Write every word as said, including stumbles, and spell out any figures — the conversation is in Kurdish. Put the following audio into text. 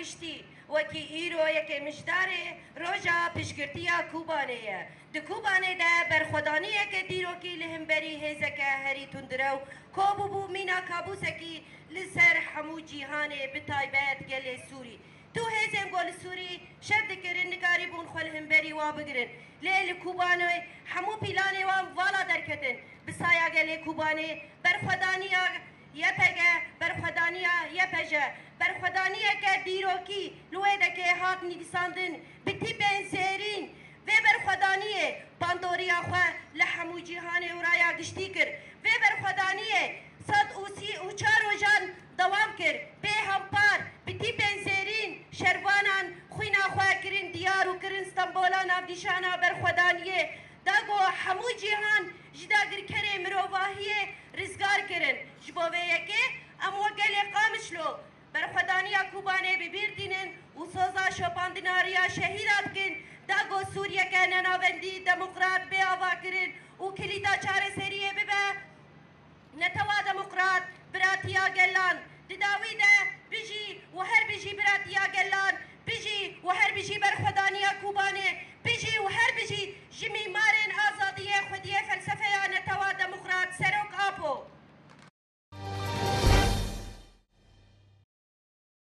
Piştî wekî îro yekê Mijdarê roja piştgirtiya Kobanê ye. Di Kobanê de berxwedaniyeke dîrokî li hemberî hêzeke herî tundrew ko bûbû mîna kabûsekî li ser hemû cîhanê, bi taybet gelê Sûrî. Tu hêzên ku li Sûrî şer dikirin nikarîbûn xwe li hemberî wa bigirin. Lê li Kobanê hemû pîlanê wan vala derketin. Bi saya gelê Kobanê berxwedaniya Y P G, berxwedaniya Y P J, berxwedaniyeke dîrokî li wê dekê hat nivîsandin bi tîpên zêrîn. Vê berxwedaniyê bandoriya xwe li hemû cîhanê û raya giştî kir. Vê berxwedaniyê sed û sî û çar rojan dewam kir. Bê hempar, bi tîpên zêrîn şervanan xwîna xwe kirin diyar û kirin Stenbola navnîşana berxwedaniyê. Da ku hemû cîhan ji dagirkerê mirovahiyê rizgar kirin. Ji bo vê yekê em wek gelê Qamişlo berxwedaniya Kobanê bi bîr tînin û soza şopandina riya şehîda dikin, da ku Sûriyeke nenavendî demokrat bê avakirin û kilîta çareseriyê bibe netewa demokrat, biratiya gelan. Di dawî de